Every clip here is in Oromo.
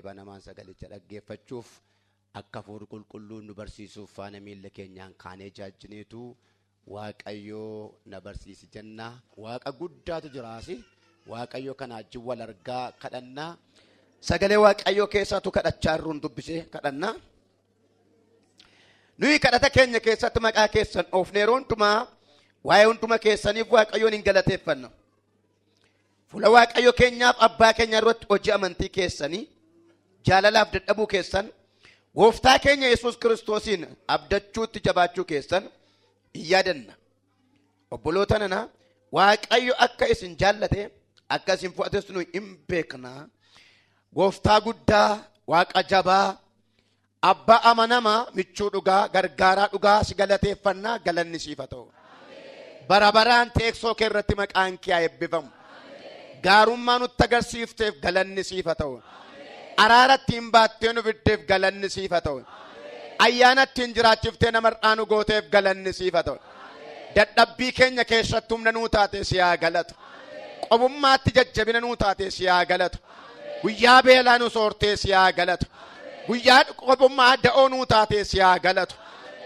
banamaan sagalicha dhaggeeffachuuf akka Hafuurri Qulqulluun nu barsiisuuf faana miilla keenyaan kaanee jaajjineetu Waaqayyoo na barsiisi jenna. Waaqa guddaatu jiraasi. Waaqayyo kana wajjin wal argaa kadhannaa. Sagalee Waaqayyoo keessaatu kadhachaa jirruun dubbisee kadhannaa. Nuyi kadhata keenya keessatti maqaa keessan oofne yeroo hundumaa waa'ee hunduma keessaniif Waaqayyoon hin galateeffanna. Fuula Waaqayyo keenyaaf abbaa keenya irratti hojii amantii keessanii jaalalaaf dadhabuu keessan gooftaa keenya Yesuus Kiristoosiin abdachuutti jabaachuu keessan in yaadanna. Obboloota nana Waaqayyo akka isin jaallate akka isin fo'ates nuyi in beekna. Gooftaa guddaa Waaqa jabaa Abbaa amanamaa michuu dhugaa gargaaraa dhugaa si galateeffannaa galanni siif haa ta'u. Bara baraan teessoo kee irratti maqaan kee haa eebbifamu. Gaarummaa nutti agarsiifteef galanni siif haa ta'u. Araara ittiin baattee nu fiddeef galanni siif haa ta'u. Ayyaana ittiin jiraachiftee nama har'aa nu gooteef galanni siif haa ta'u. Dadhabbii keenya keessatti humna nuu taate si haa galatu. Qobummaatti jajjabina nuu taate si haa galatu. Guyyaa beelaa nu soortee si haa galatu. Guyyaa qobummaa da'oo nuu taatee si haa galatu.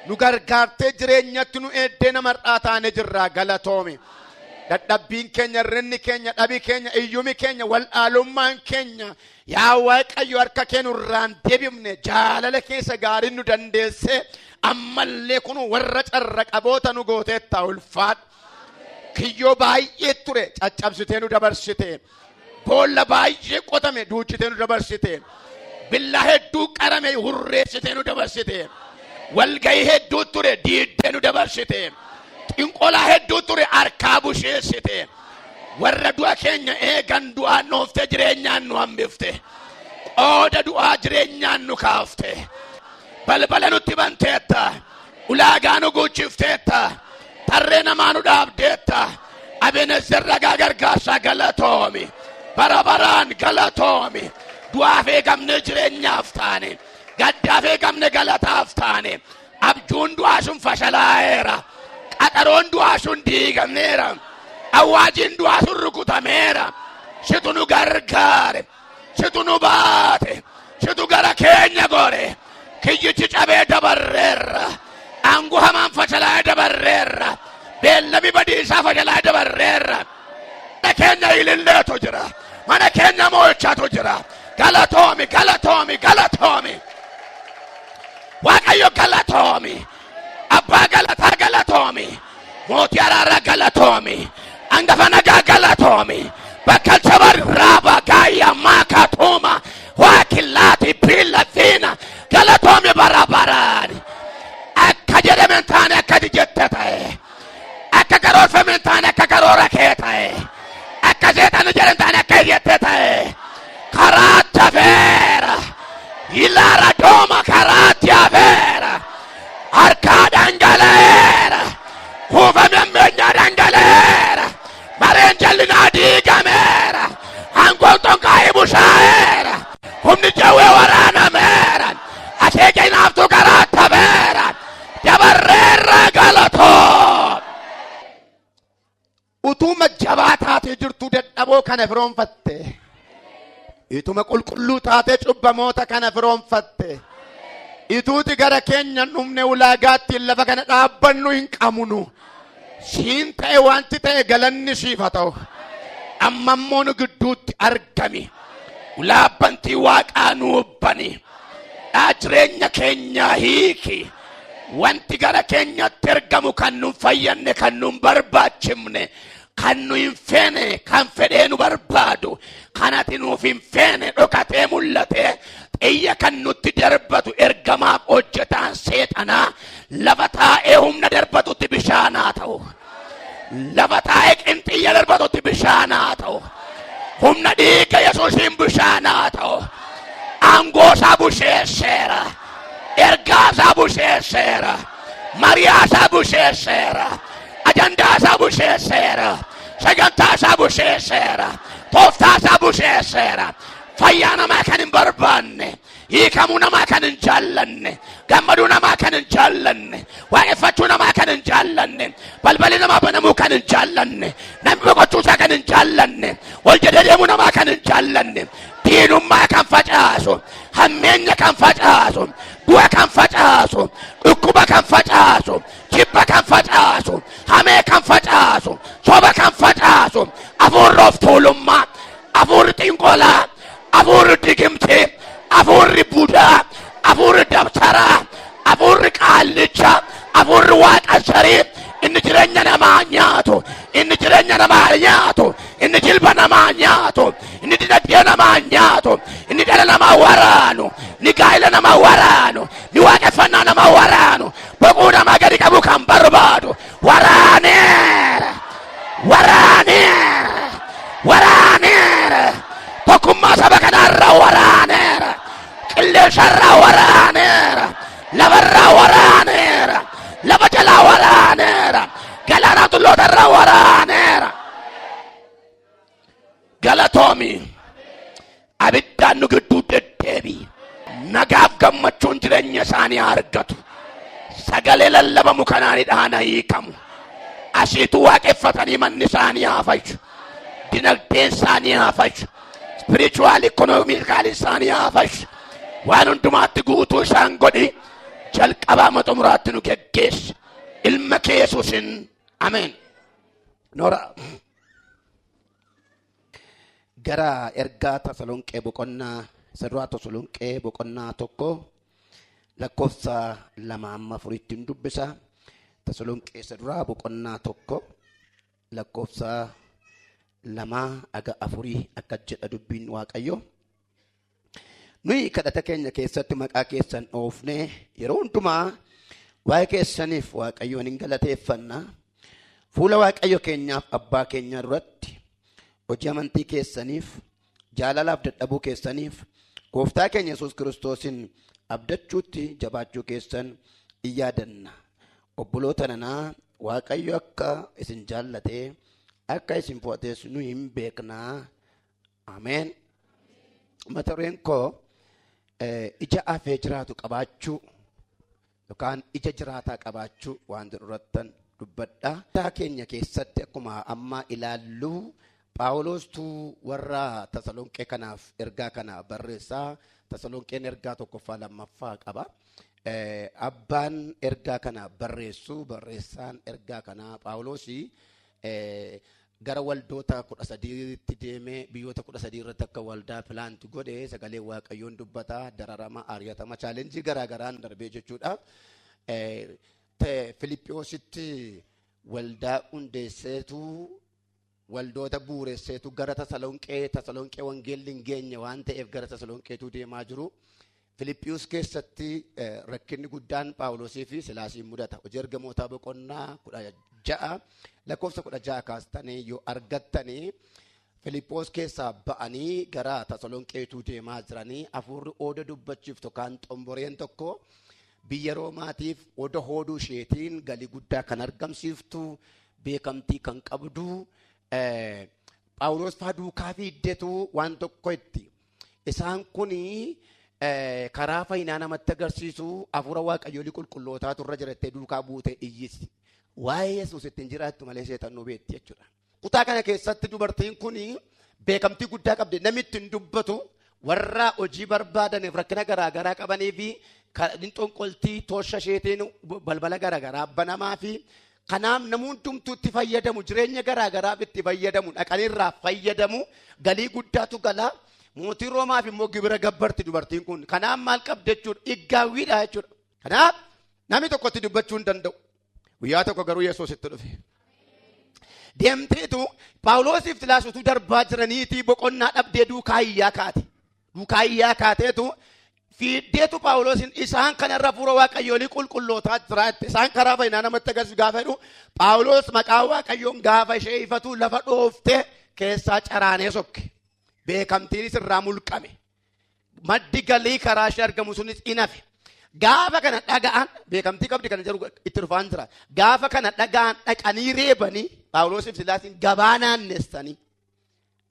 Nu gargaartee jireenyatti nu eeddee nama har'aa taane jirraa galatoomi. Dadhabbiin keenya, hir'inni keenya, dhabi keenya, iyyumi keenya, wal'aalummaan keenya yaa Waaqayyo harka kee nurraan deebifne jaalala keessa gaariin nu dandeessee ammallee kun warra carra qaboota nu gooteetta ulfaadhu. Kiyyoo baay'ee ture caccabsitee nu dabarsite. Boolla baay'ee qotame duuchitee nu dabarsite. Billaa hedduu qarame hurreessitee nu dabarsite. Walgahii hedduu ture diiddee nu dabarsite. Xinqolaa hedduu ture harkaa busheessite. Warra du'a keenya eegan du'aan dhooftee jireenyaan nu hambifte. Qooda du'aa jireenyaan nu kaafte. Balbala nutti banteetta. Ulaagaa nu guuchifteetta. Tarree namaa nu dhaabdeetta. Abenezer ragaa gargaarsaa galatoomi. Bara baraan galatoomi. Du'aaf eegamne jireenyaaf taane. Gaddaaf eegamne galataaf taane. Abjuun du'aa sun fashalaa'eera. Qaxaroon du'aa sun diigameera. Awwaajiin du'aa sun rukutameera. Situ nu gargaare. Situ nu baate. Situ gara keenya gore. Kiyyichi cabee dabarreerra. Aangoo hamaan fashalaa'ee dabarreerra. Beellami badiisaa fashalaa'ee dabarreerra. Mana keenya ililleetu jira. Mana keenya moo'ichaatu jira. Galatoomi, galatoomi, galatoomi. Waaqayyo galatoomi. Abbaa galataa galatoomi. Mootii araaraa galatoomi. Angafa nagaa galatoomi. Bakkalcha barraaba gaayya maaka tuuma waakillaati biilla fiina galatoomi bara baraan. Akka jedhame hin taane akka ati jette ta'e. Akka karoorfame hin taane akka karoora kee ta'e. Akka seexanni jedhe hin taane akka jette ta'e. Karaatti hafeera. Ilaara dooma karaatti hafeera. Harkaa dhangala'eera. Kuufamni ammeenyaa dhangala'eera. Mareen jallinaa diigameera. Aangoon xonqaa'ee bushaa'eera. Humni jawwee waraanameera. Akeeka hinaaftuu karaatti hafeera. Dabarreerra galatoo. Utuuma jabaa taatee jirtuu dadhaboo kana firoonfatte. Ituma qulqulluu taatee cubbamoota kana firoonfatte. Ituuti gara keenya hin dhumne ulaagaa ittiin lafa kana dhaabbannu hin qabnu. Siin ta'e wanti ta'e galanni siif haa ta'u. Amma immoo nu gidduutti argami. Ulaa bantii waaqaa nuu bani. Dhaa jireenya keenyaa hiiki. Wanti gara keenyatti ergamu kan nu fayyanne, kan nu barbaachifne, kan nu hin feene, kan fedhee nu barbaadu, kan ati nuuf hin feene dhokatee mul'atee xiyya kan nutti darbatu ergamaaf hojjetaan seexanaa lafa taa'ee humna darbatutti bishaanaa ta'u. Lafa taa'ee qinxiyya darbatutti bishaanaa ta'u. Humna dhiiga Yesuusiin bishaanaa ta'u. Aangoo isaa busheesseera. Ergaa isaa busheesseera. Mariyaa isaa busheesseera. Ajandaa isaa busheesseera. Sagantaa isaa busheesseera. Tooftaa isaa busheesseera. Fayyaa namaa kan hin barbaanne. Hiikamuu namaa kan hin jaallanne, gammaduu namaa kan hin jaallanne, waaqeffachuu namaa kan hin jaallanne, balballi namaa banamuu kan hin jaallanne, namni boqochuu isaa kan hin jaallanne, ol jedhee deemuu namaa kan hin jaallanne, Diinummaa kan facaasu, hammeenya kan facaasu, du'a kan facaasu, dhukkuba kan facaasu, jibba kan facaasu, hamee kan facaasu, soba kan facaasu, hafuurri of tuulummaa, hafuurri xinqolaa, hafuurri digimtii, hafuurri budaa, hafuurri dabtaraa, hafuurri qaallicha, hafuurri waaqa sharii, inni jireenya namaa nyaatu, inni jireenya namaa nyaatu, inni jilba namaa nyaatu, inni dinagdee namaa nyaatu, inni dhala namaa waraanu, inni gaa'ela namaa waraanu, inni waaqeffannaa namaa waraanu, boquu namaa gadi qabu kan barbaadu waraaneera, waraaneera, waraaneera. Tokkummaa saba kanaarraa waraaneera, qilleensarraa waraaneera, lafarraa waraaneera, lafa jalaa waraaneera, galaana tullootarraa waraaneera. Galatoomi. Abiddaan nu gidduu deddeebi. Nagaaf gammachuun jireenya isaanii haa argatu. Sagalee lallabamu kanaan hidhaan haa hiikamu. Asiitu waaqeffatanii manni isaanii haa fayyu. Dinagdeen isaanii haa fayyu. Spiritual economical isaanii haa fayyu. Waan hundumaatti guutuu isaan godhi. Jalqabaa amma xumuraatti nu geggeessi. Ilma kee Yesuusin. Ameen. Noora. Gara ergaa Tasalonqee boqonnaa isa duraa, Tasalonqee boqonnaa 1 lakkoofsa 2 amma 4tti hin dubbisa. Tasalonqee isa duraa boqonnaa 1 lakkoofsa 2 aga 4 akka jedha dubbiin Waaqayyo. Nuyi kadhata keenya keessatti maqaa keessan dhoofnee yeroo hundumaa waa'ee keessaniif Waaqayyoon hin galateeffanna. Fuula Waaqayyo keenyaaf abbaa keenyaa duratti hojii amantii keessaniif, jaalalaaf dadhabuu keessaniif, gooftaa keenya Yesuus Kiristoosin abdachuutti jabaachuu keessan in yaadanna. Obboloota nanaa, Waaqayyo akka isin jaallatee akka isin fo'ates nu hin beeknaa. Ameen. Mata dureen koo ija hafee jiraatu qabaachuu yookaan ija jiraataa qabaachuu waan jedhu irrattan dubbadha. Kutaa keenya keessatti akkuma amma ilaallu Phaawulostuu warra Tasalonqee kanaaf ergaa kana barreessaa. Tasalonqeen ergaa tokkoffaa lammaffaa qaba. Abbaan ergaa kana barreessu, barreessaan ergaa kanaa Phaawulosii, gara waldoota 13tti deemee biyyoota 13 irratti akka waldaa plant godhe sagalee Waaqayyoon dubbata. Dararama, ari'atama, challenge garaa garaan darbee jechuudha. Filiphiyositti waldaa hundeesseetu, waldoota buuresseetu gara Tasalonqee, Tasalonqee wangeelli hin geenye waan ta'eef gara Tasalonqeetu deemaa jiru. Filiphiyus keessatti rakkinni guddaan Phaawulosii fi Silaasiin mudata. Hojii Ergamootaa boqonnaa 16 lakkoofsa 16 kaastanii yoo argattanii, Filiphos keessaa ba'anii gara Tasalonqeetuu deemaa jiranii hafuurri ooda dubbachiiftu kan xomboreen tokko biyya Roomaatiif oda hooduu isheetiin galii guddaa kan argamsiiftu, beekamtii kan qabdu, Phaawulos faa duukaa fiiddetu waan tokko itti. Isaan kuni karaa fayyinaa namatti agarsiisu, hafuura Waaqayyoolii qulqullootaatu irra jirattee duukaa buute iyyisi. Waa'ee Yesuus ittiin jiraattu malee seexannuu beetti jechuudha. Kutaa kana keessatti dubartiin kun beekamtii guddaa qabdi. Namni ittiin dubbatu warra hojii barbaadaniif, rakkina garaagaraa qabanii fi xonqoltii toosha isheetiin balbala garaagaraa banamaa fi kanaaf namni hundumtuu itti fayyadamu, jireenya garaagaraaf itti fayyadamu, dhaqanii irraa fayyadamu, galii guddaatu gala. Mootii Roomaaf immoo gibira gabbarti dubartiin kun. Kanaaf maal qabdi jechuudha? Iggaawwiidha jechuudha. Kanaaf namni tokko itti dubbachuu hin danda'u. Guyyaa tokko garuu Yesuus itti dhufe. Deemteetu Phaawulosiif Silaas utuu darbaa jiraniitii boqonnaa dhabdee duukaa iyyaa kaate. Duukaa iyyaa kaateetu fiiddeetu Phaawulosin isaan kanarra hafuura Waaqayyoolii qulqullootaa jiraatti. Isaan karaa fayyinaa namatti agarsiisu gaafa jedhu, Phaawulos maqaa Waaqayyoon gaafa ishee ifatu lafa dhooftee keessaa caraanee sokke. Beekamtiinis irraa mulqame. Maddi galii karaa ishee argamu sunis in hafe. Gaafa kana dhaga'an, beekamtii qabdi kana jedhu itti dhufaan jira. Gaafa kana dhaga'an dhaqanii reebanii Phaawulosiif Silaasiin gabaa naannessanii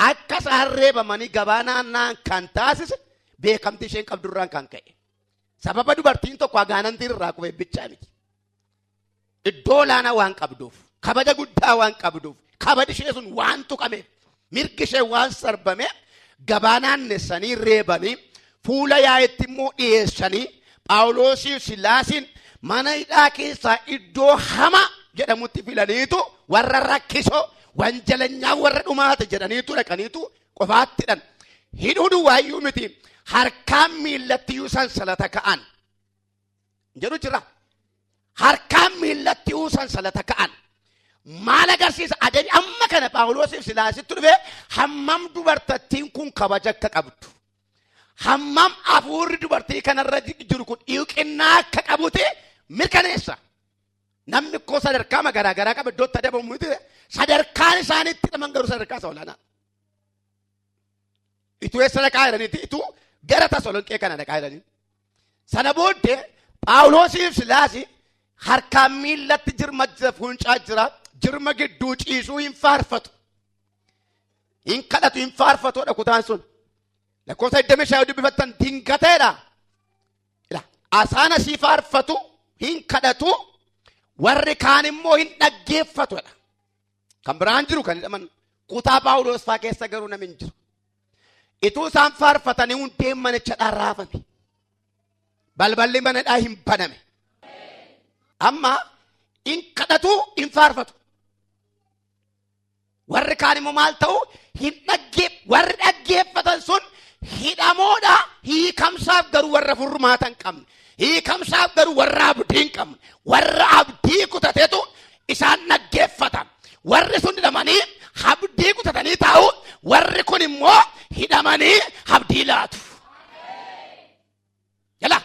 akka isaan reebamanii gabaa naanna'an kan taasise beekamtii isheen qabdurraan kan ka'e. Sababa dubartiin tokko agaanantiin irraa kufe bichaa miti. Iddoo olaanaa waan qabduuf, kabaja guddaa waan qabduuf, kabaji ishee sun waan tuqameef, mirgi ishee waan sarbameef, Gabaa naannessanii reebanii fuula yaa'itti immoo dhiyeessanii Phaawulosii fi Silaasiin mana hidhaa keessaa iddoo hamaa jedhamutti filaniitu warra rakkisoo wanjalanyaa warra dhumaate jedhaniitu dhaqaniitu qofaatti hidhan. Hidhuu duwwaayyuu miti harkaan miillattiyyuu sansalata ka'an jedhu jira. Harkaan miillattiyyuu sansalata ka'an. Maal agarsiisa? Adabi amma kana Phaawulosiif Silaasitti dhufe hammam dubartattiin kun kabaja akka qabdu. Hammam hafuurri dubartii kanarra jiru kun dhiiqinnaa akka qabuti mirkaneessa. Namni koo sadarkaa garaa garaa qaba iddootti adabamu miti. Sadarkaan isaaniitti hidhaman garuu sadarkaa isa olaanaa. Ituu eessa dhaqaa jiraniiti? Ituu gara Tasolonqee kana dhaqaa jiranii. Sana booddee Phaawulosii fi Silaasi harkaan miillatti jirma jira fuuncaa jira jirma gidduu ciisuu hin faarfatu. Hin kadhatu hin faarfatudha kutaan sun. Lakkoofsa 25 yoo dubbifattan dingateedha. Asaan asii faarfatu hin kadhatu warri kaan immoo hin dhaggeeffatudha. Kan biraan jiru kan hidhaman kutaa Phaawulos faa keessa garuu namni hin jiru. Ituu isaan faarfatanii hundeen manicha dharraafame. Balballi manadhaa hin baname. Amma hin kadhatu hin faarfatu. Warri kaan immoo maal ta'u hin dhaggee warri dhaggeeffatan sun hidhamoodha hiikamsaaf garuu warra furmaata hin qabne hiikamsaaf garuu warra abdii hin qabne warra abdii kutatetu isaan dhaggeeffata warri sun hidhamanii abdii kutatanii taa'u warri kun immoo hidhamanii abdii laatu. Jala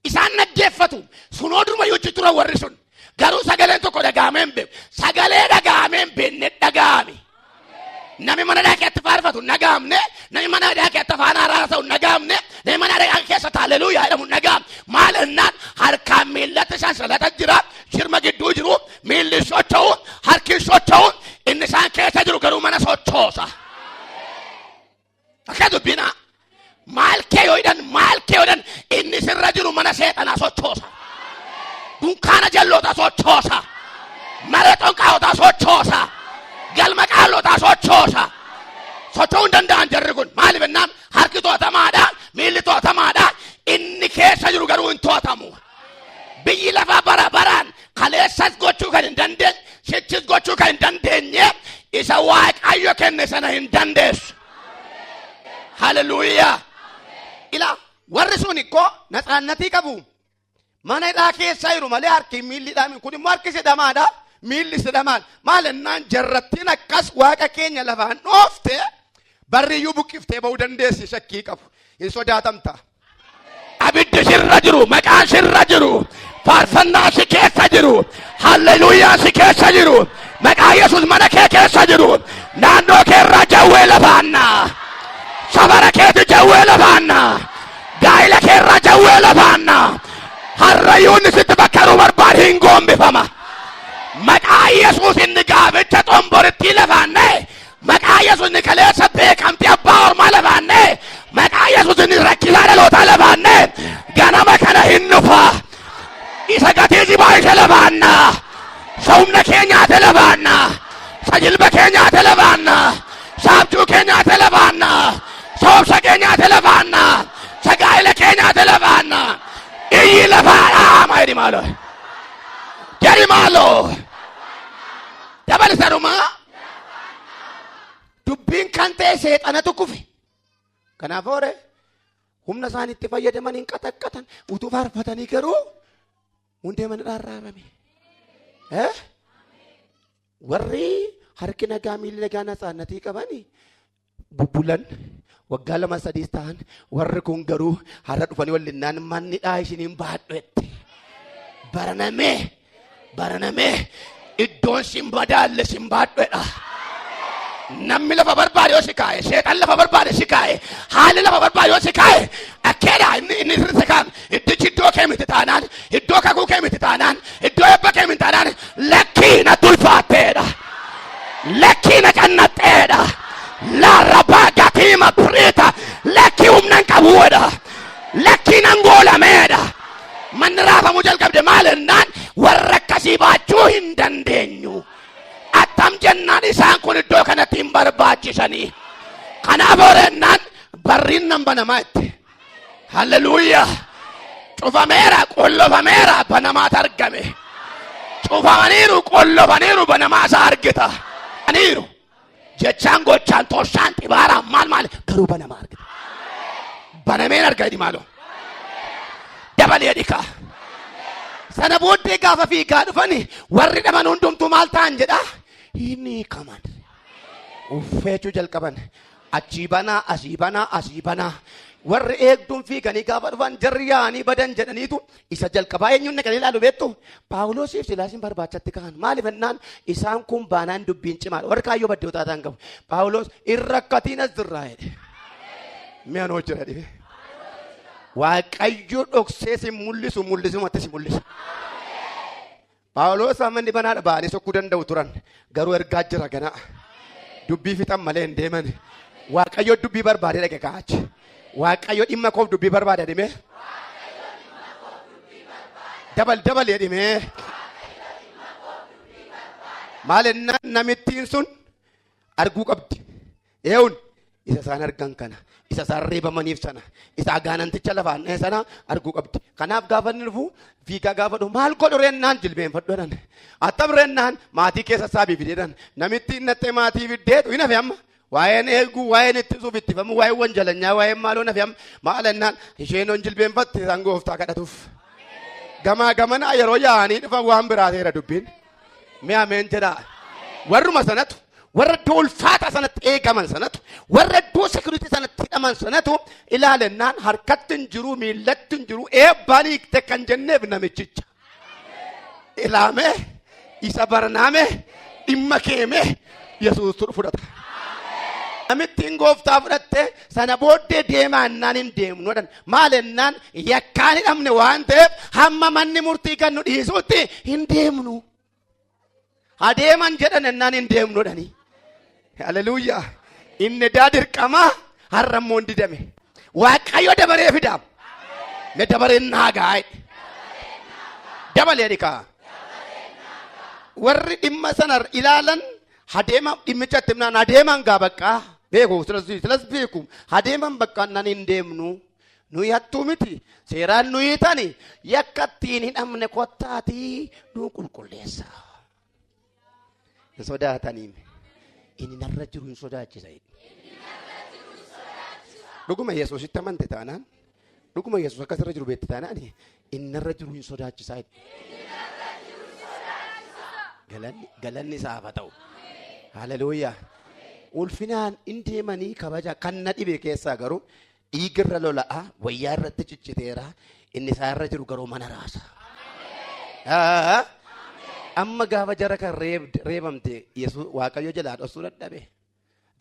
isaan dhaggeeffatu sunoo duruma yoo turan warri sun garuu sagaleen tokko dhaga'amee hin beeku sagalee dhaga'amee hin beekne dhaga'ame. Namni mana dhaqeetti faarfatu hin dhaga'amne namni mana dhaqeetti afaan haaraa haasa'u hin dhaga'amne namni mana dhaqee keessatti haleluuyaa jedhamu hin dhaga'amne maal jennaan harkaan miillatti sansalata jira jirma gidduu jiru miilli socho'u harki socho'u inni isaan keessa jiru garuu mana sochoosa. Akka dubbinaa. Maal kee yoo hidhan maal kee yoo hidhan inni sirra jiru mana seexanaa sochoosa. Dunkaana jallootaa sochoosa. Maree xonqaawotaa sochoosa. Galma qaallotaa sochoosa. Socho'uu hin danda'an jarri kun maaliif jennaan harki to'atamaadha miilli to'atamaadha inni keessa jiru garuu hin to'atamu. Biyyi lafaa bara baraan kaleessas gochuu kan hin dandeenye sichis gochuu kan hin dandeenye isa Waaqayyo kenne sana hin dandeessu. Haleluuyaa. Ilaa warri sun ikkoo natsaannatii qabu. Mana hidhaa keessa jiru malee harki miilli hidhaami kun immoo harki sidhamaadha. Miilli sidhamaan maal jennaan jarrattiin akkas waaqa keenya lafaan dhoofte barriyyuu buqqiftee ba'uu dandeessi shakkii qabu. Hin sodaatamta. Abiddi sirra jiru, maqaan sirra jiru, faarfannaa si keessa jiru, halleluuyaa si keessa jiru, maqaa Yesuus mana kee keessa jiru, naannoo kee irraa jawwee lafaanna, safara keeti jawwee lafaanna, gaa'ila kee irraa jawwee lafaanna, harrayyuu inni sitti bakkaruu barbaade hin goombifama. Maqaa Yesuus inni gaaficha xomborittii lafaanne Maqaa Yesuus inni kaleessa beekamtii abbaa ormaa lafaannee maqaa Yesuus inni rakkisaa dhalootaa lafaannee ganama kana hin dhufa. Isa gatii si baay'ise lafaanna. Isa humna kee nyaate lafaanna. Isa jilba kee nyaate lafaanna. Isa abjuu kee nyaate lafaanna. Isa obsa kee nyaate lafaanna. Isa gaa'ela kee nyaate lafaanna. Iyyi lafaa dhaama jedhi maaloo. Jedhi maaloo. Dabali sarumaa. Dubbiin kan ta'e seexanatu kufe. Kanaaf hoore humna isaan itti fayyadaman hin qaxaqqatan utuu faarfatanii garuu hundee mana rarraarame. Eh? Warri harki nagaa miilli nagaa natsaannatii qabani bubbulan waggaa lama sadiis ta'an warri kun garuu har'a dhufanii wallinnaan manni dhaa isiniin baadhu jette. Baranamee baranamee iddoon sin badaalle sin baadhu jedha. Namni lafa barbaade yoo si kaa'e, seexan lafa barbaade si kaa'e, haalli lafa barbaade yoo si kaa'e, akkeedha inni inni sirriitti kaa'ame. Iddichi iddoo kee miti taanaan, iddoo kakuu kee miti taanaan, iddoo eebba kee miti taanaan, lakkii natti ulfaatteedha. Lakkii na cannaxxeedha. Laarrabaa gatiima biriita. Lakkii humna hin qabuudha. Lakkii nan goolameedha. Manni raafamuu jalqabde maal jennaan warra akkasii baachuu hin dandeenyu. Attam jennaan isaan kun iddoo kanatti hin barbaachisanii. Kanaaf horennaan Barriin nan banamaa itti. Halleluuyaa. Cufameera, qollofameera, banamaatu argame. Cufamaniiru, qollofaniiru, banamaa isaa argita. Aniiru. Jechaan, gochaan, toshaan, xibaaraan, maal maal, garuu banamaa argita. Banameen arga jedhi maaloo. Dabalee dhikaa. Sana booddee gaafa fiigaa dhufani warri dhaban hundumtuu maal ta'an jedha? Hin hiikaman. Uffeechuu jalqaban. Achii banaa, asii banaa, asii banaa. Warri eegduun fiiganii gaafa dhufan jarri yaa'anii badan jedhaniitu isa jalqabaa eenyuun dhaqanii ilaalu beektu? Paawuloosiif Silaasiin barbaachatti ka'an. Maaliif jennaan isaan kun baanaan dubbiin cimaadha. Warri kaayyoo baddootaa ta'an qabu. Paawuloos hin rakkatiin as jirraa jedhe. Mi'a noo jira dhibe. Waaqayyo dhoksee si mul'isu mul'isumatti si mul'isa. Phaawulos manni banaadha ba'anii sokkuu danda'u turan. Garuu ergaa jira ganaa. Dubbii fixan malee hin deeman. Waaqayyo dubbii barbaadee dhaqe ka'achi. Waaqayyo dhimma koof dubbii barbaada dhimee. Dabal dabal jedhimee. Maal jennaan namittiin sun arguu qabdi. Eewun isa isaan argan kana, isa isaan reebamaniif sana, isa agaananticha lafaan dha'e sana arguu qabdi. Kanaaf gaafa inni dhufu fiigaa gaafa dhufu maal godhu reennaan jilbeenfadhu jedhan. Attam reennaan maatii keessa saabii fideedhan. Namitti innattee maatii fiddeetu hin hafe amma. Waa'een eeguu, waa'een ittisuuf ittifamu, waa'een wanjalanyaa, waa'een maaloo nafe amma. Maal jennaan isheen on jilbeenfatte isaan gooftaa kadhatuuf. Gamaa gamanaa yeroo yaa'anii dhufan waan biraa ta'eera dubbiin. Mee ameen jedhaa. Warruma sanatu, warra iddoo ulfaataa sanatti eegaman sanatu, warra iddoo security sanatti hidhaman sanatu ilaalennaan harkatti hin jiru, miillatti hin jiru, eebbaan hiikte kan jenneef namichicha. Ilaamee isa barnaame dhimma keeme Yesuus fudhata. Namittiin gooftaa fudhatte sana booddee deemaa ennaan hin deemnu jedhan. Maal ennaan yakkaan hidhamne waan ta'eef hamma manni murtii kan nu dhiisutti hin deemnu. Adeeman jedhan ennaan hin deemnu jedhanii. Haleluuyaa. Inni daa dirqamaa har'a immoo hin didame. Waaqayyo dabaree fidaam. Me dabareen naa gaa'e. Dabalee dhikaa. Warri dhimma sana ilaalan hadeema dhimmicha itti himnaan adeeman gaa baqqaa beeku silas silas beeku adeeman baqqaa nan hin deemnu. Nuyi hattuu miti seeraan nuyi tani yakka ittiin hidhamne kottaatii nu qulqulleessa. Hin sodaataniin inni narra jiru hin sodaachisa. Dhuguma Yesuusitti amante taanaan, dhuguma Yesuus akka sirra jiru beekte taanaan, inni narra jiru hin sodaachisaa. Galanni isaaf haa ta'u. Haleluuyaa. Ulfinaan in deemanii kabaja kan na dhibe keessaa garuu dhiigirra lola'a, wayyaa irratti cicciteera, inni isaa irra jiru garuu mana raasa. Amma gaafa jara kan reebamte Yesuus Waaqayyo jalaa dhoksuu dadhabe.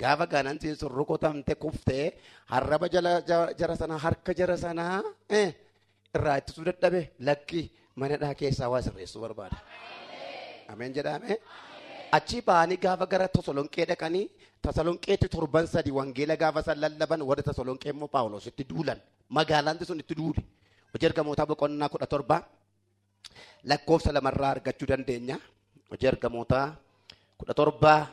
Gaafa gaanantiin sun rukutamte kuftee harraba jala jara sanaa harka jara sanaa irraa ittisuu dadhabe lakki manadhaa keessaa waa sirreessuu barbaada. Ameen jedhame. Achii ba'anii gaafa gara Tasalonqee dhaqanii Tasalonqeetti torban 3 wangeela gaafa san lallaban warri Tasalonqee immoo Phaawulositti duulan. Magaalaan sun itti duule. Hojii Ergamootaa boqonnaa 17 lakkoofsa 2rraa argachuu dandeenya. Hojii Ergamootaa 17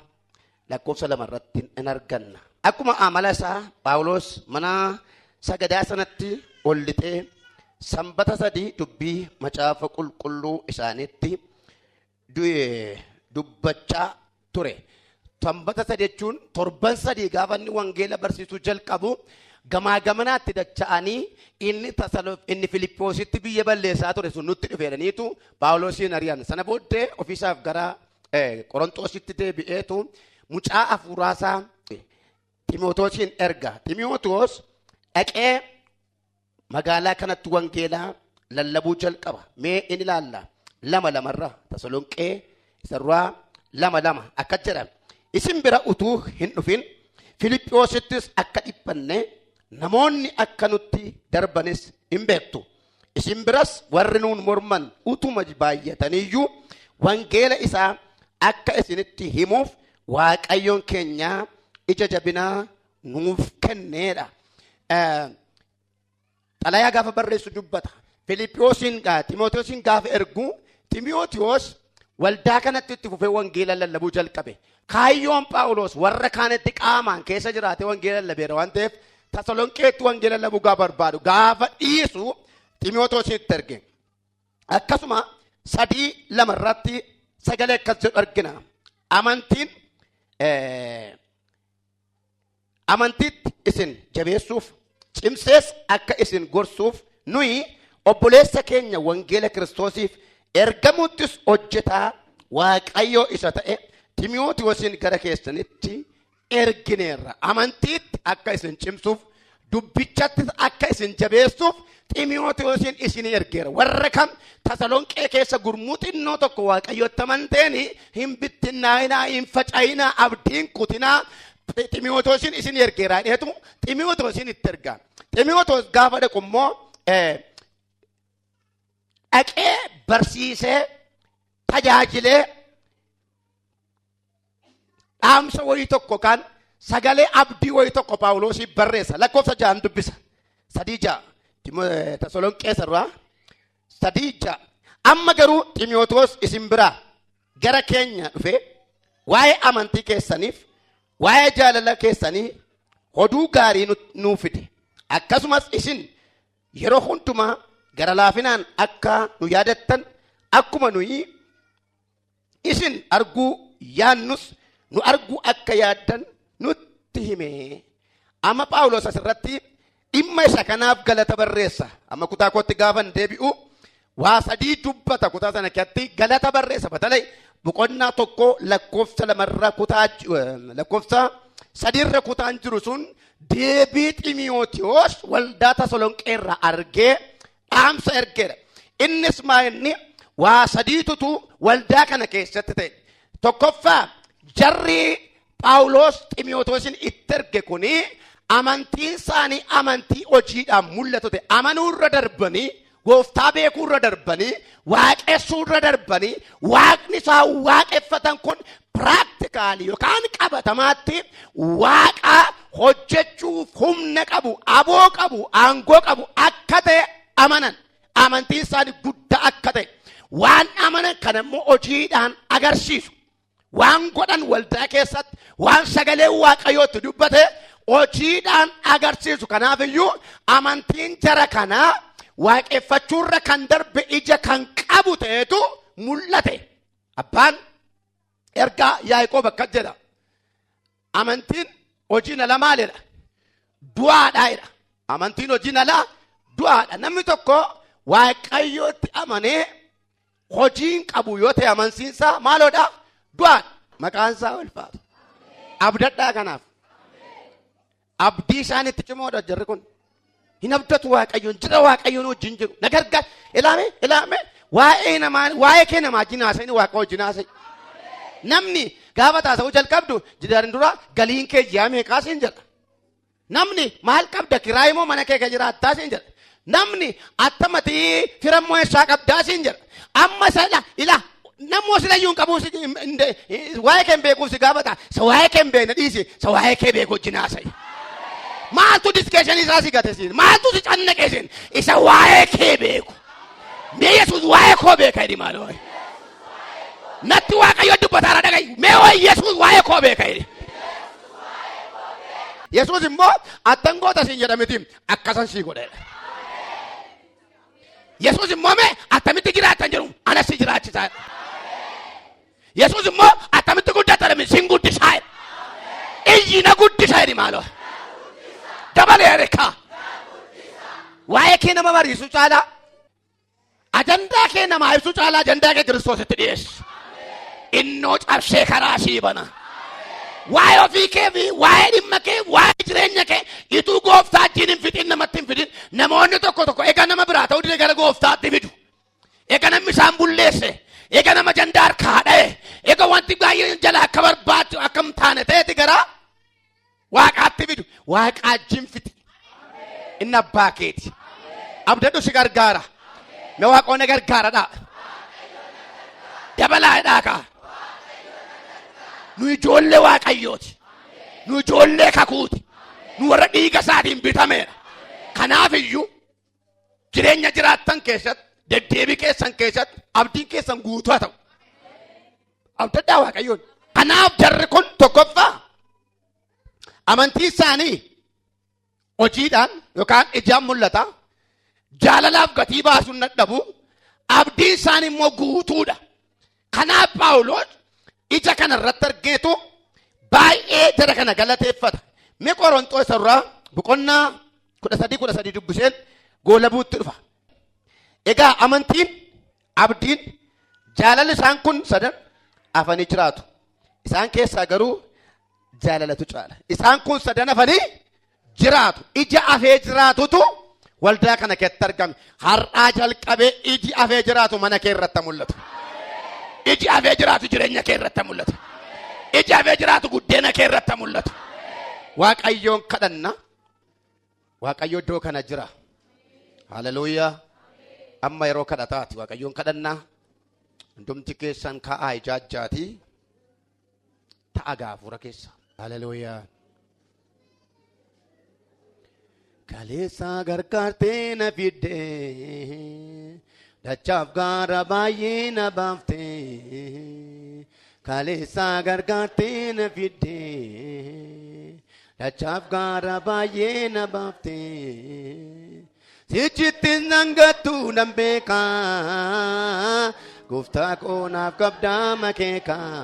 lakkoofsa 2 irratti in arganna. Akkuma amala isaa Phaawulos mana sagadaa sanatti ol lixee sanbata 3 dubbii macaafa qulqulluu isaaniitti dubbachaa ture. Sanbata 3 jechuun torban 3 gaafa inni wangeela barsiisuu jalqabu gamaa gamanaatti dacha'anii inni Tasalo inni Filiippoositti biyya balleessaa ture sun nutti dhufe jedhaniitu Phaawulosiin ari'an. Sana booddee ofiisaaf gara Qoronxoositti deebi'eetu mucaa hafuuraasaa Ximootoosiin erga. Ximootoos dhaqee magaalaa kanatti wangeelaa lallabuu jalqaba. Mee in ilaalla. 2 2rra Tasalonqee isarraa 2 2 akka jedha. Isin bira utuu hin dhufin Filiphiyuusittis akka dhiphanne namoonni akka nutti darbanis hin beektu. Isin biras warri nuun morman utuma baay'ataniyyuu wangeela isaa akka isinitti himuuf Waaqayyoon keenya ija jabinaa nuuf kenneedha. Xalayaa gaafa barreessu dubbata. Filiphiyuusiin Ximooteesiin gaafa ergu Ximootiyoos waldaa kanatti itti fufee wangeela lallabuu jalqabe. Kaayyoon Phaawulos warra kaanitti qaamaan keessa jiraatee wangeela lallabeera waan ta'eef Tasalonqeetti wangeela lallabuu gaafa barbaadu gaafa dhiisu Ximootoositti erge. Akkasuma 3:2 irratti sagalee akkas jedhu argina. Amantiin amantiitti isin jabeessuuf cimsees akka isin gorsuuf nuyi obboleessa keenya wangeela Kiristoosiif ergamuuttis hojjetaa Waaqayyoo isa ta'e Ximootiyoosiin gara keessanitti ergineerra. Amantiitti akka isin cimsuuf dubbichattis akka isin jabeessuuf Ximootiyoosiin isinii ergeera. Warra kam Tasalonqee keessa gurmuu xinnoo tokko Waaqayyotti amanteeni hin bittinnaa'inaa, hin faca'inaa, abdiin kutinaa Ximootiyoosiin isinii ergeera jedheetu Ximootiyoosiin itti erga. Ximootiyoos gaafa dhaqu immoo dhaqee barsiisee tajaajilee dhaamsa wayii tokko kan sagalee abdii wayii tokko Phaawulosiif barreessa. Lakkoofsa ja'an dubbisa. 3:6. Tasalonqee irraa 3:6. Amma garuu Ximootoos isin biraa gara keenya dhufee waa'ee amantii keessaniif waa'ee jaalala keessanii oduu gaarii nuu fide. Akkasumas isin yeroo hundumaa gara laafinaan akka nu yaadattan akkuma nuyi isin arguu yaannus nu arguu akka yaaddan nutti hime. Amma Phaawulos asirratti dhimma isa kanaaf galata barreessa. Amma kutaa kootti gaafan deebi'u waa sadii dubbata kutaa sana keessatti galata barreessa. Batalay boqonnaa 1 lakkoofsa 2rra kutaa lakkoofsa 3rra kutaan jiru sun deebii Ximiyootiyoos waldaa Tasalonqeerraa argee dhaamsa ergeera. Innis maa inni waa sadiitutu waldaa kana keessatti ta'e. Tokkoffaa jarri Phaawulos Ximiyootosin itti erge kuni amantiin isaanii amantii hojiidhaan mul'atu ta'e. Amanuu irra darbanii gooftaa beekuu irra darbanii waaqessuu irra darbanii waaqni isaan waaqeffatan kun piraaktikaalii yookaan qabatamaatti waaqa hojjechuuf humna qabu, aboo qabu, aangoo qabu akka ta'e amanan. Amantiin isaanii guddaa akka ta'e. Waan amanan kana immoo hojiidhaan agarsiisu. Waan godhan waldaa keessatti waan sagalee Waaqayyootti dubbate hojiidhaan agarsiisu. Kanaaf iyyuu amantiin jara kanaa waaqeffachuurra kan darbe ija kan qabu ta'etu mul'ate. Abbaan ergaa Yaaqoob akkas jedha. Amantiin hojiin ala maalidha? Du'aadha jedha. Amantiin hojiin alaa du'aadha. Namni tokko Waaqayyootti amanee hojiin qabu yoo ta'e amansiinsaa maaloodha? Du'aadha. Maqaan isaa ulfaatu. Abdadhaa kanaaf. Abdii isaan itti cimoodha jarri kun. Hin abdatu Waaqayyoon jira Waaqayyoon wajjin jiru. Na gargaar. Ilaame ilaame waa'ee namaa waa'ee kee namaa wajjin haasa'in Waaqa wajjin haasa'i. Namni gaafa taasa'uu jalqabdu jidaarin dura galiin kee ji'a meeqaa siin jedha. Namni maal qabda kiraayii moo mana kee ka jiraattaa siin jedha. Namni attamati fira immoo eessaa qabdaa siin jedha. Amma isa ila ila nammoo sila iyyuu hin qabuu si waa'ee kee hin beekuuf si gaafata. Isa waa'ee kee hin beekne dhiisi isa waa'ee kee beeku wajjin haasa'i. Maaltu diskeeshinii isaa si gate siin maaltu si cannaqe siin isa waa'ee kee beeku. Mee Yesuus waa'ee koo beeka jedhi maaloo. Natti Waaqayyo dubbataara dhaga'i. Mee waa'ee Yesuus waa'ee koo beeka jedhi. Yesuus immoo attan goota siin jedha miti akkasan sii godheedha. Yesuus immoo mee attamitti jiraattan jedhu anas si jiraachisaa. Yesuus immoo attamitti guddatta jedhame sin guddisaa jedha. Iyyi na guddisa jedhi maaloo. Dabalee harkaa. Waa'ee kee nama mariisuu caalaa ajandaa kee namaa ibsuu caalaa ajandaa kee Kiristoositti dhiyeessi. Innoo cabsee karaa sii bana. Waa'ee ofii kee fi waa'ee dhimma kee waa'ee jireenya kee ituu gooftaa wajjin hin fixin namatti hin fidin namoonni tokko tokko egaa nama biraa ta'uu dide gara gooftaatti fidu. Egaa namni isaan bulleesse egaa nama jandaa harkaa dha'e egaa wanti baay'een jala akka barbaadu akka hin taane ta'eeti gara Waaqaatti fidu. Waaqaa wajjin fixi. Inni abbaa keeti. Abdadhu si gargaara. Mee waaqoo na gargaara dhaa. Dabalaa dhaa kaa. Nu ijoollee Waaqayyooti. Nu ijoollee kakuuti. Nu warra dhiiga isaatiin bitameedha. Kanaaf iyyuu jireenya jiraattan keessatti deddeebii keessan keessatti abdiin keessan guutuu haa ta'u. Abdadhaa Waaqayyoon. Kanaaf jarri kun tokkoffaa amantii isaanii Hojiidhaan yookaan ijaan mul'ata. Jaalalaaf gatii baasuun dadhabu. Abdiin isaan immoo guutuudha. Kanaaf Phaawulos ija kana irratti argeetu baay'ee jara kana galateeffata. Mee Qoronxoo isa duraa boqonnaa 13 13 dubbiseen goolabuutti dhufa. Egaa amantiin, abdiin, jaalalli isaan kun sadan hafanii jiraatu. Isaan keessaa garuu jaalalatu caala. Isaan kun sadan hafanii jiraatu. Ija hafee jiraatutu waldaa kana keessatti argame. Har'aa jalqabee iji hafee jiraatu mana kee irratti mul'atu. Iji hafee jiraatu jireenya kee irratti mul'atu. Iji hafee jiraatu guddeena kee irratti mul'atu. Waaqayyoon kadhanna. Waaqayyo iddoo kana jira. Haleluuyaa. Amma yeroo kadhataati. Waaqayyoon kadhannaa. Hundumti keessan ka'aa ijaajjaatii. Ta'a gaafuura keessa. Haleluuyaa. Kaleessa gargaartee na fiddee dachaaf gaara baay'ee na baaftee. Kaleessa gargaartee na fiddee dachaaf gaara baay'ee na baaftee. Sichitti nan gattu nan beekaa gooftaa koo naaf qabdaa makeekaa.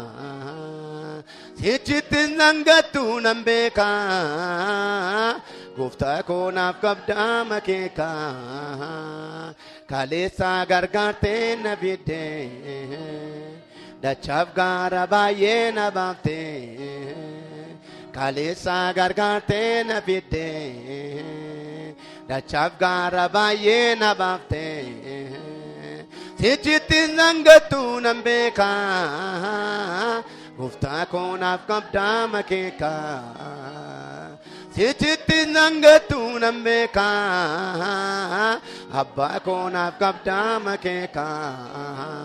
Sichitti nan gattu nan beekaa gooftaa koo naaf qabdaa makeekaa. Kaleessa gargaartee na fiddee dachaaf gaara baay'ee na baaftee. Kaleessa gargaartee na fiddee dachaaf gaara baay'ee na baaftee. Sichitti nan gattu nan beekaa gooftaa koo naaf qabdaa makeekaa. Sichitti nan gattu nan beekaa abbaa koo naaf qabdaa makeekaa.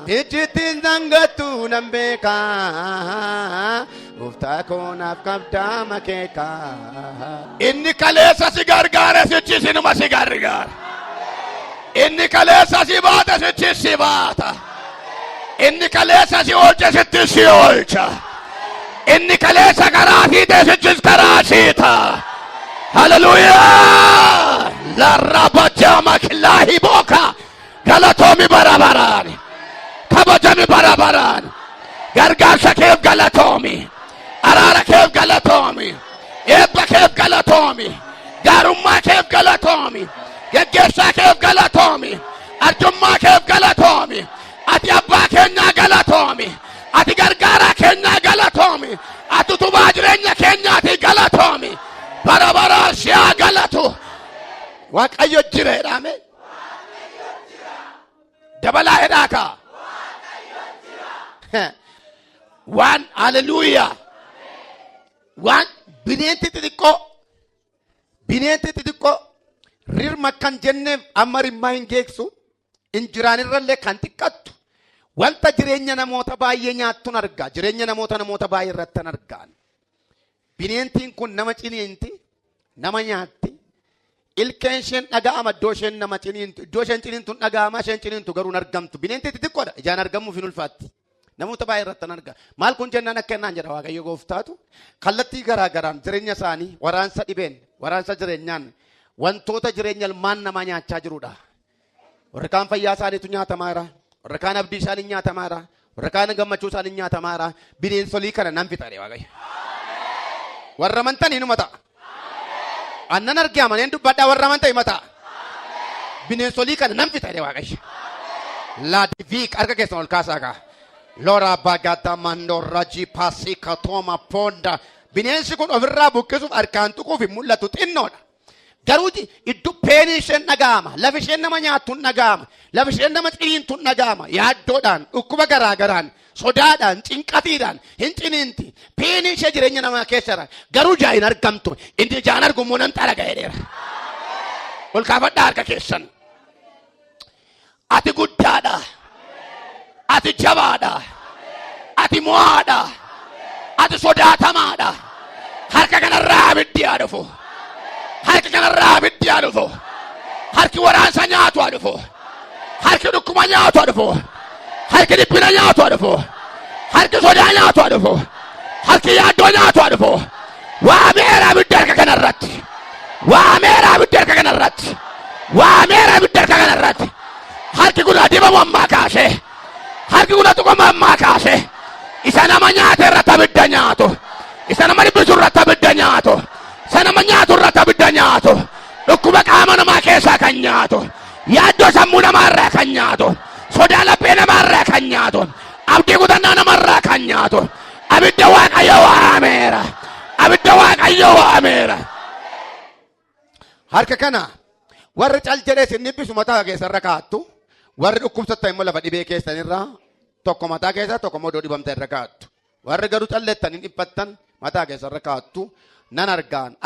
Sichitti nan gattu nan beekaa gooftaa koo naaf qabdaa makeekaa. Inni kaleessa si gargaare sichi sinuma si gargaara. Inni kaleessa si baata sichi si baata. Inni kaleessa si oolche sitti si oolcha. Inni kaleessa karaa fiite sichis karaa siita. Haleluuyaa! Larraba jama kilaahi booka. Galatoomi bara baraan. Kabajami bara baraan. Gargaarsa keef galatoomi. Araara keef galatoomi. Eebba keef galatoomi. Gaarummaa keef galatoomi. Geggeessaa keef galatoomi. Arjummaa keef galatoomi. Ati abbaa keenyaa galatoomi. Ati gargaaraa keenyaa galatoomi. Ati utubaa jireenya keenyaati galatoomi. Bara baraan si haa galatu. Waaqayyo jira jedhame. Dabalaa jedhaa kaa. Waan haleluuyaa. Waan bineensi xixiqqoo rirma kan jenneef amma rimmaa hin geessu injiraanirrallee kan xiqqattu wanta jireenya namoota baay'ee nyaattuun argaa, jireenya namoota baay'ee irratti argaan. Bineentiin kun nama ciniinti, nama nyaatti. Ilkeen isheen dhaga'ama iddoo isheen nama ciniintu, iddoo isheen ciniintu hin dhaga'ama, isheen ciniintu garuu hin argamtu. Bineentii xixiqqoodha, ijaan argamuuf hin ulfaatti. Namoota baay'ee irratti arga. Maal kun jennaan akka jennaan jedha Waaqayyo gooftaatu kallattii garaa garaan jireenya isaanii waraansa dhibeen, waraansa jireenyaan, wantoota jireenya ilmaan namaa nyaachaa jirudha. Warri kaan fayyaa isaaniitu nyaatamaa jira. Warri kaan abdii isaanii nyaatamaa jira. Warri kaan gammachuu isaanii nyaatamaa jira. Bineensolii kana nan fixa jedhe Waaqayyo. Warra amantan inuma ta'a. Annan arge amaneen dubbadhaa, warra amantan hima ta'a. Bineensolii kana nan fixa jedhe Waaqayyo. Laadiviik harka keessan ol kaasaa kaa. Lora bagata mandorraji pasika toma ponda. Bineensi kun ofirraa buqqisuuf harkaan tuquuf hin mul'atu, xinnoodha. Garuu iddoo peenii isheen dhaga'ama. Lafi isheen nama nyaattu hin dhaga'ama. Lafi isheen nama ciniintu hin dhaga'ama. Yaaddoodhaan, dhukkuba garaa garaan, sodaadhaan, cinqatiidhaan hin ciniinti. Peenii ishee jireenya namaa keessa jira. Garuu ijaan hin argamtu. Inni ijaan argu immoo nan xaraga jedheera. Ol kaafadhaa harka keessan. Ati guddaadha. Ati jabaadha. Ati mo'aadha. Ati sodaatamaadha. Harka kanarraa abiddi haa dhufu. Harka kanarraa abiddi haa dhufu. Harki waraansa nyaatu haa dhufu. Harki dhukkuba nyaatu haa dhufu. Harki dhiphina nyaatu haa dhufu. Harki sodaa nyaatu haa dhufu. Harki yaaddoo nyaatu haa dhufu. Waameera abidda harka kanarratti. Waameera abidda harka kana irratti. Waameera abidda harka kana irratti. Harki kun adibamu ammaa kaasee. Harki kun tuqamu ammaa kaasee. Isa nama nyaate irratti abidda nyaatu. Isa nama dhiphisu irratti abidda nyaatu. Isa nama nyaatu irratti abidda nyaatu. Dhukkuba qaama namaa keessaa kan nyaatu. Yaaddoo sammuu namaa irraa kan nyaatu. Sodaa laphee namaa irraa kan nyaatu. Abdii kutannaa nama irraa kan nyaatu. Abidda Waaqayyo waameera. Abidda Waaqayyo waameera. Harka kana warri cal jedhee isin dhiphisu mataa keessarra kaa'attu. Warri dhukkubsattan immoo lafa dhibee keessanirra tokko mataa keessa tokko immoo iddoo dhibamtan irra kaa'attu. Warri garuu callettan hin dhiphattan mataa keessarra kaa'attu. Nan argaan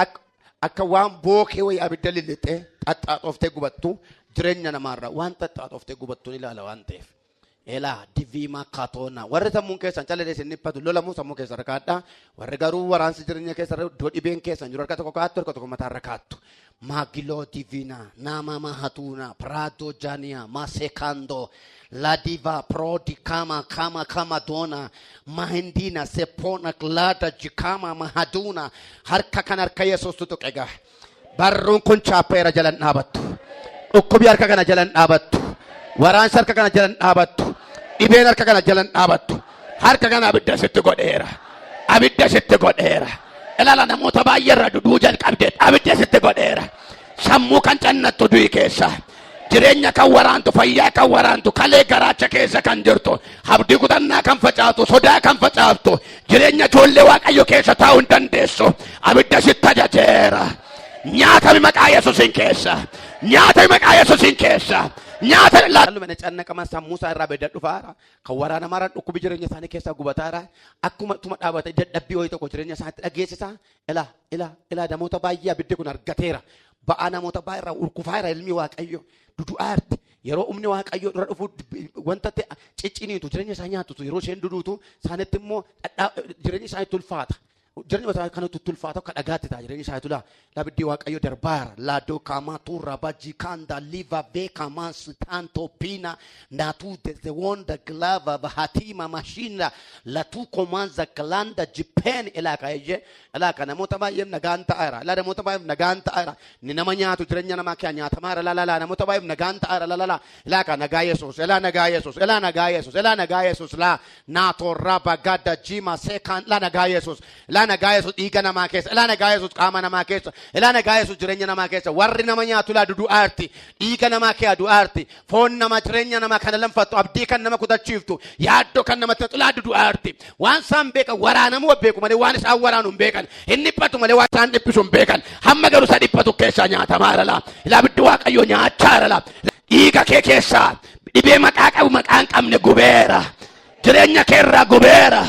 akka waan bookee wayii abidda lillixee xaxxaaxooftee gubattu jireenya namaarra waan xaxxaaxooftee gubattu ni ilaala waan ta'eef. Elaa diviima katoona warri sammuun keessan callee isin dhiphatu lolamuu sammuu keessa irra kaadha. Warri garuu waraansi jireenya keessa irra iddoo dhibeen keessan jiru harka tokko kaattu harka tokko mataa irra kaattu. Maagiloo diviina naama mahatuuna praado jaaniya masekando ladiva prodi kama kama kama doona mahindiina sepona glada jikama mahaduna harka kan harka Yesuustu tuqe gaa. Barruun kun chaappeera jalan dhaabattu. Dhukkubi harka kana jalan dhaabattu. Waraansi harka kana jalan dhaabattu. Dhibeen harka kana jalan dhaabattu. Harka kana abidda sitti godheera. Abidda sitti godheera. Ilaala namoota baay'ee irra duduu jalqabdeet abidda sitti godheera. Sammuu kan cannattu du'i keessa. Jireenya kan waraantu, fayyaa kan waraantu, kalee garaacha keessa kan jirtu, abdii kutannaa kan facaaftu, sodaa kan facaaftu, jireenya ijoollee Waaqayyo keessa taa'uu hin dandeessu. Abidda sitti ajajeera. Nyaatami maqaa Yesuusiin keessa. Nyaatami maqaa Yesuusiin keessa. Nyaata Halluma na cannaqaman sammuu isaa irraa abidda dhufaara. Kan waraanamaaraan dhukkubi jireenya isaanii keessaa gubataara. Akkuma tuma dhaabatee dadhabbii wayii tokko jireenya isaaniitti dhageessisa. Ilaa, ilaa, ilaa namoota baay'ee abiddi kun argateera. Ba'aa namoota baay'ee irraa urkufaera ilmi Waaqayyo. Dudu'aarti. Yeroo humni Waaqayyo dura dhufu wanta ta'e cicciniitu jireenya isaa nyaatutu yeroo isheen duduutu isaanitti immoo jireenya isaaniitti ulfaata. Jireenya isaa kanatti ulfaata akka dhagaatti ta'a jireenya isaaniitu laa. Abiddi Waaqayyo darbaara. Laadoo kaamaa tuurraa bajii kaanda liva beekamaa sitaantoo piina naatuu dezewonda gilaava bahatiima mashiina latuu komaanza kilanda jipeen ilaa kaayee ilaa ka namoota baay'eef nagaan ta'aera ilaa namoota baay'eef nagaan ta'aera ni nama nyaatu jireenya namaa kee nyaatamaara ilaa ilaa namoota baay'eef nagaan ta'aera ilaa ilaa ilaa ka nagaa Yesuus ilaa nagaa Yesuus ilaa nagaa Yesuus ilaa nagaa Yesuus laa naatoo raba gada jima seekaan ilaa nagaa Yesuus ilaa nagaa Yesuus dhiiga namaa keessa ilaa nagaa Yesuus qaama namaa keessa ilaa nagaa Yesuus jireenya namaa keessa warri nama nyaatu ilaa dudu'aarti dhiiga namaa kee du'aarti foon nama jireenya namaa kana lamfattu abdii kan nama kutachiiftu yaaddoo kan namatti xilaa dudu'aarti waan isaan beekan waraanamuu beeku malee waan isaan waraanu hin beekan hin dhiphatu malee waan isaan dhiphisu hin beekan hamma garuu isa dhiphatu keessaa nyaatamaa irra laa ilaa abiddi Waaqayyoo nyaachaa irra laa dhiiga kee keessaa dhibee maqaa qabu maqaa hin qabne gubeera jireenya kee irraa gubeera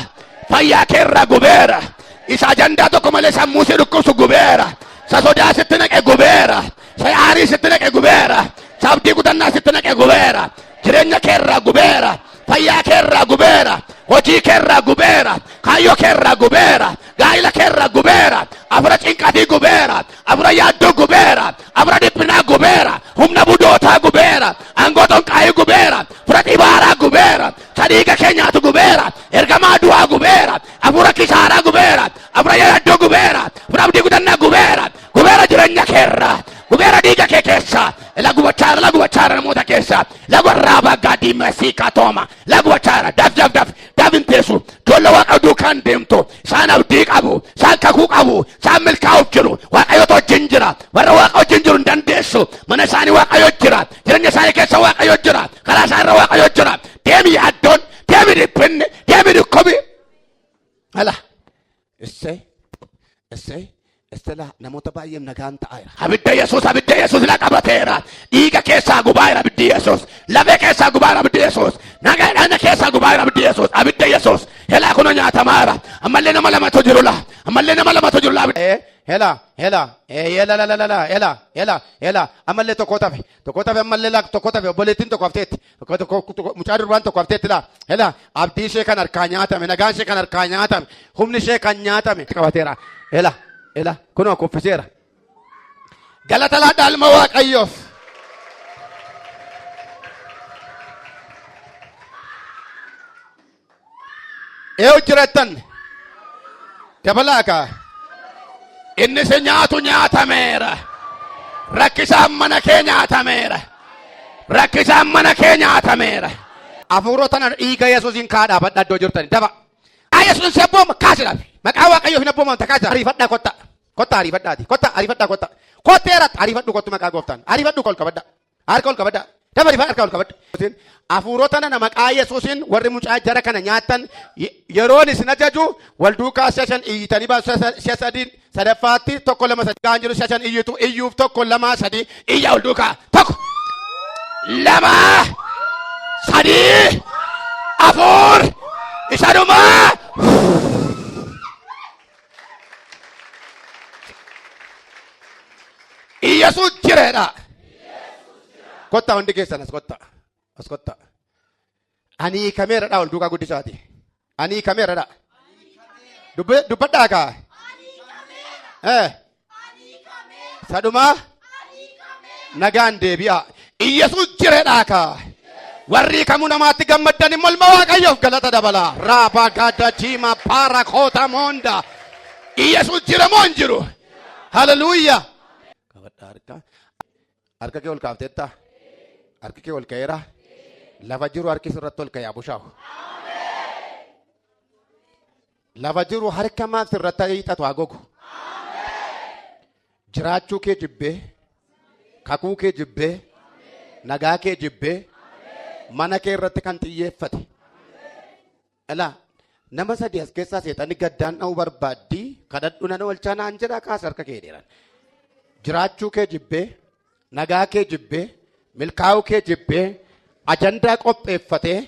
fayyaa kee irraa gubeera isa ajandaa tokko malee sammuu si dhukkubsu gubeera isa sodaa sitti naqe gubeera isa aarii sitti naqe gubeera isa abdii kutannaa sitti naqe gubeera jireenya kee irraa gubeera fayyaa kee irraa gubeera hojii kee irraa gubeera kaayyoo kee irraa gubeera gaa'ila kee irraa gubeera afura cinqatii gubeera afura yaaddoo gubeera afura dhiphinaa gubeera humna budootaa gubeera aangoo xonqaayii gubeera fura xibaaraa gubeera sadiiga kee nyaatu gubeera ergamaa du'aa gubeera afura kisaaraa gubeera afura yaaddoo gubeera afura abdii kutannaa gubeera gubeera jireenya keerraa gubeera dhiiga kee keessa la gubachaara la gubachaara namoota keessa la warraabaa gaadii masii katooma la gubachaara daf daf daf daf hin teessu ijoollee Waaqa duukaan deemtu isaan abdii qabu isaan kakuu qabu isaan milkaa'uuf jiru Waaqayyotu wajjin jira warra Waaqa wajjin jiru hin dandeessu mana isaanii Waaqayyo jira jireenya isaanii keessa Waaqayyo jira karaa isaa irra Waaqayyo jira deemi yaaddoon deemi dhiphinni deemi dhukkubi Ala Essee essee essee laa namoota baay'eef nagaan ta'aera. Abidda Yesuus abidda Yesuus la qabateera. Dhiiga keessaa gubaa jira abiddi Yesuus. Lafee keessaa gubaa jira abiddi Yesuus. Nagaa dhagna keessaa gubaa jira abiddi Yesuus. Abidda Yesuus. Helaa kunoo nyaatamaa jira. Ammallee nama lamatu jiru la. Ammallee nama lamatu jiru la. Ee hela hela ee yela la la la la hela hela hela ammallee tokko tafe tokko tafe ammallee la tokko tafe obboleettiin tokko hafteetti tokko tokko tokko mucaa durbaan tokko hafteetti la hela abdii ishee kan harkaa nyaatame nagaan ishee kan harkaa nyaatame humni ishee kan nyaatame qabateera hela hela kunoo kuffiseera galata laadhaa ilma Waaqayyoof. Eewu jirattan dabalaa kaa. Inni si nyaatu nyaatameera. Rakkisaan mana kee nyaatameera. Rakkisaan mana kee nyaatameera. Hafuurota na dhiiga Yesuusiin kaa dhaabadha iddoo jirtani. Daba. Maqaa Yesuusin si abbooma kaasi dhaabi. Maqaa Waaqayyoo hin abboomamta kaasi. Ariifadhaa kotta. Kotta ariifadhaati. Kotta ariifadhaa kotta. Kotteera ariifadhu kottu maqaa gooftaan. Ariifadhu ol qabadha. Harka ol qabadha. Dafa ariifadha harka ol qabadha. Hafuurota nana maqaa Yesuusin warri mucaa jara kana nyaattan yeroon isin ajaju wal duukaa si'a shan iyyitanii baasu si'a sadii sadaffaatti tokko lama sadii kaan jiru si'a shan iyyitu iyyuuf tokko lama sadii iyya wal duukaa tokko lama sadii afur isa dhumaa. Iyyasuus jireedha. Kottaa hundi keessan as kottaa. As kottaa. Ani hiikameeradha ol duukaa guddisaati. Ani hiikameeradha. Dubbadhaa kaa. Eh. Sadhumaa nagaan deebi'aa. Iyyasuus jireedhaa kaa. Warri hiikamuu namaatti gammaddan immoo ilma Waaqayyoof galata dabalaa. Raabaa gaadda jiima paara koota moonda. Iyyasuus jira moo hin jiru? Haleluuyaa. Qabadhaa harka. Harka kee ol kaafteetta. Harki kee ol ka'eera. Lafa jiru harki sirratti ol ka'ee bushaa'u. Lafa jiru harka maaf sirratti hiixatu haa gogu. Jiraachuu kee jibbee, kakuu kee jibbee, nagaa kee jibbee, mana kee irratti kan xiyyeeffate. Ilaa nama sadii as keessaa seexanni gaddaan dha'uu barbaaddi kadhadhu nan oolchaa naan jedha kaas harka kee dheeran. Jiraachuu kee jibbee, nagaa kee jibbee, milkaa'uu kee jibbee, ajandaa qopheeffatee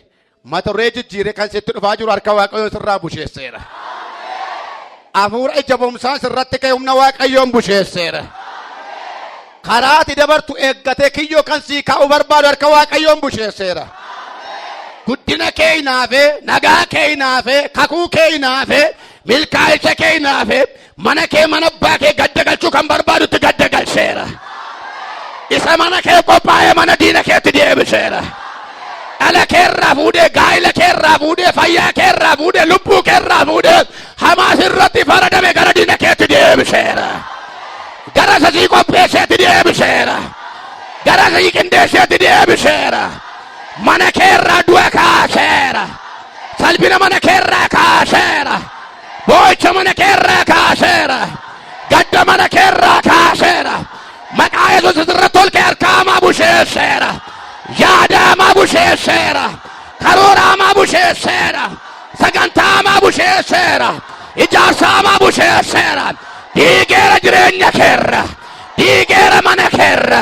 mata duree jijjiiree kan sitti dhufaa jiru harka Waaqayyoo sirraa busheesseera. Hafuura ija boomsaa sirratti ka'e humna Waaqayyoon busheesseera. Karaa ati dabartu eeggatee kiyyoo kan sii kaa'uu barbaadu harka Waaqayyoon busheesseera. Guddina kee hinaafee, nagaa kee hinaafee, kakuu kee hinaafee, milkaa'insa kee hinaafee, mana kee mana abbaa kee gadda galchuu kan barbaadutti gadda galcheera. Isa mana kee qophaa'ee mana diina keetti deebiseera. Dhala kee irraa fuudhee, gaa'ila kee irraa fuudhee, fayyaa kee irraa fuudhee, lubbuu kee irraa fuudhee, hamaas irratti faradame gara diina keetti deebiseera. Gara isa sii qopheesseetti deebiseera. Gara isa sii qindeesseetti deebiseera. Mana kee irraa du'a kaaseera. Salphina mana kee irraa kaaseera. Boo'icha mana kee irraa kaaseera. Gadda mana kee irraa kaaseera. Maqaa Yesuus irratti ol kee harka hamaa busheesseera. Yaada hamaa busheesseera. Karoora hamaa busheesseera. Sagantaa hamaa busheesseera. Ijaarsa hamaa busheesseera. Diigeera jireenya keerra. Diigeera mana keerra.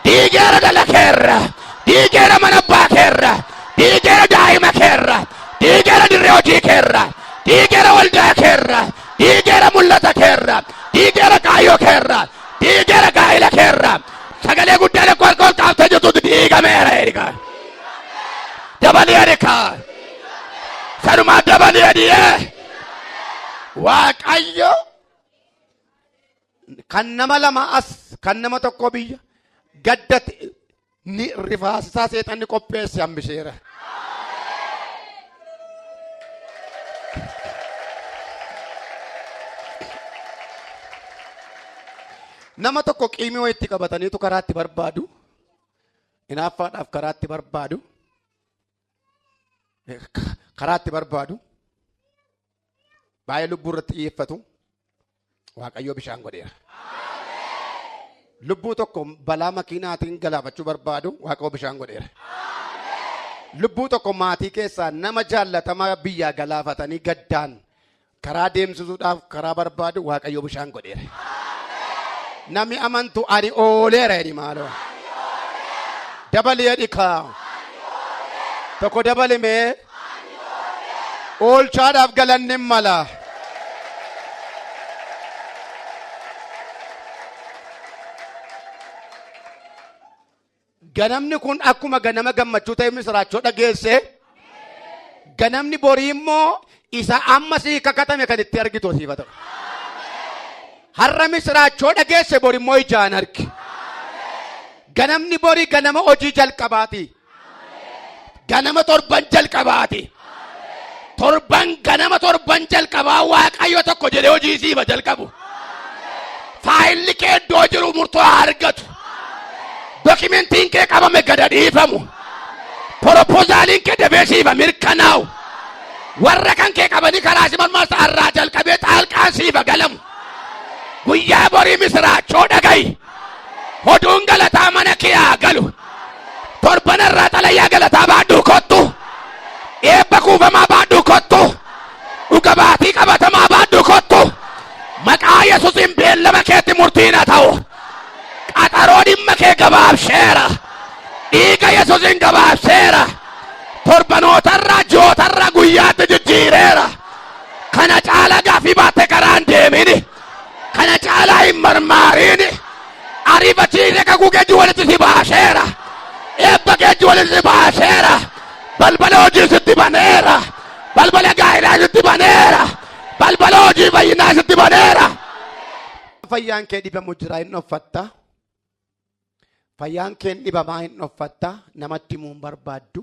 Diigeera dhala keerra. Diigeera mana abbaa keerra. Diigeera daa'ima keerra. Diigeera dirree hojii keerra. Diigeera waldaa keerra. Diigeera mul'ata keerra. Diigeera kaayyoo keerra. Diigeera gaa'ila keerra. Sagalee guddaan akka harka ol kaaftee jirtutti diigameera erga. Dabalii erga. Sanumaa dabalii adiyee. Waaqayyo kan nama lama as kan nama tokko biyya gaddatti ni rifaasisaa seexanni qopheesse hambiseera. Nama tokko qiimii wayitti qabataniitu karaatti barbaadu. Hinaaffaadhaaf karaatti barbaadu. Karaatti barbaadu. Baay'ee lubbuu irratti xiyyeeffatu. Waaqayyoo bishaan godheera. Lubbuu tokko balaa makiinaatiin galaafachuu barbaadu Waaqayyoo bishaan godheera. Lubbuu tokko maatii keessaa nama jaallatamaa biyyaa galaafatanii gaddaan karaa deemsisuudhaaf karaa barbaadu Waaqayyoo bishaan godheera. Namni amantu ani ooleera jedhi maaloo. Dabali jedhi kaa. Tokko dabali mee. Oolchaadhaaf galanni hin mala. Ganamni kun akkuma ganama gammachuu ta'e misiraachoo dhageesse ganamni borii immoo isa amma sii kakatame kan itti argitu siif haa ta'u. Har'a misiraachoo dhageesse bori immoo ijaan argi. Ganamni borii ganama hojii jalqabaati. Ganama torban jalqabaati. Torban ganama torban jalqabaa Waaqayyo tokko jedhee hojii siifa jalqabu. Faayilli kee iddoo jiru murtoo haa argatu. Dokimentiin kee qabame gada dhiifamu. Poropozaaliin kee dafee siifa mirkanaa'u. Warra kan kee qabanii karaa si marmarsa har'aa jalqabee xaalqaan siifa galamu. Guyyaa borii misiraachoo dhaga'i. Oduun galataa mana kee haa galu. Torban irraa xalayaa galataa baadhuu kottu. Eebba kuufamaa baadhuu kottu. Dhuga baatii qabatamaa baadhuu kottu. Maqaa Yesuusiin beellama keetti murtiin haa ta'u. Qaxaroo dhimma kee gabaabseera. Dhiiga Yesuusiin gabaabseera. Torbanootarraa ji'ootarraa guyyaatti jijjiireera. Kana caalaa gaaffii baattee karaa hin deemini. Kana caalaa hin marmaariini. Ariifachiisee kakuu keetti walitti si baaseera. Eebba keetti walitti si baaseera. Balbala hojii sitti baneera. Balbala gaa'elaa sitti baneera. Balbala hojii fayyinaa sitti baneera. Fayyaan kee dhibamu jira hin dhoffatta. Fayyaan kee hin dhibamaa hin dhoffatta. Namatti himuu hin barbaaddu.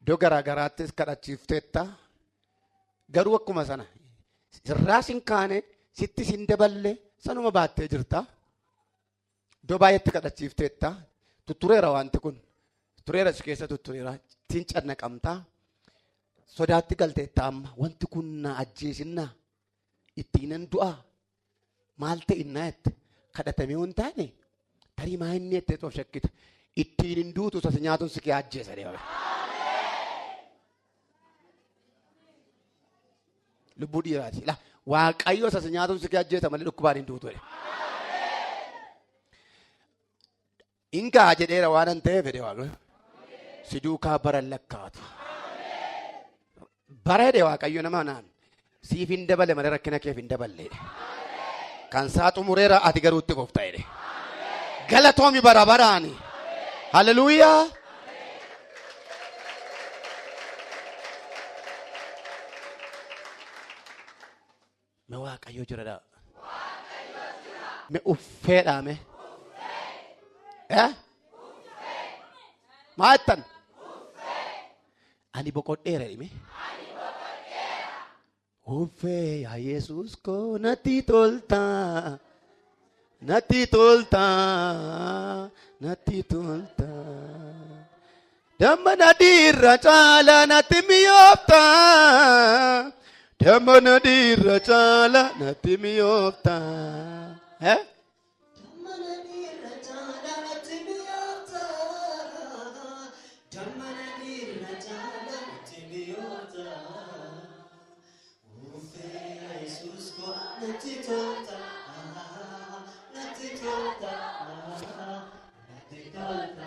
Iddoo garaa garaattis kadhachiifteetta. Garuu akkuma sana sirraas hin kaane sittis hin daballe sanuma baattee jirta. Iddoo baay'eetti kadhachiifteetta. Tuttureera wanti kun. Tureera si keessa tuttureera. Siin cannaqamta. Sodaatti galteetta amma. Wanti kun na ajjeesinnaa. Ittiinan du'aa. Maal ta'innaa jette. Kadhatamee waan taane tarii maa inni jettee of shakkita. Ittiin hin duutu isa si nyaatuun si kee ajjeesa deema. Lubbuu dhiiraati. La Waaqayyo isa si nyaatuun si kee ajjeesa malee dhukkubaan hin duutu jedhe. Ingaa jedheera waan an ta'eef jedhe Waaqayyo. Si duukaa bara lakkaatu. Bara jedhe Waaqayyo nama naan siif hin dabale malee rakkina keef hin daballe. Kan isaa xumureera ati garuu itti fufta jedhe. Galatoomi bara baraani. Haleluuyaa. Me Waaqayyo jira dha. Me uffeedhaa me. Eh? Maa jettan? Ani boqodheera dhime. Uffee yaa Yesuus koo natti tolta. Natti tolta. Natti tolta. Damma nadhiirra caala natti mi'oofta. Damma nadhiirra caala natti mi'oofta. Eh? Damma nadhiirra caala natti mi'oofta. Damma nadhiirra caala natti mi'oofta. Uuffee yaa Yesuus koo natti tolta. Natti tolta. Natti tolta.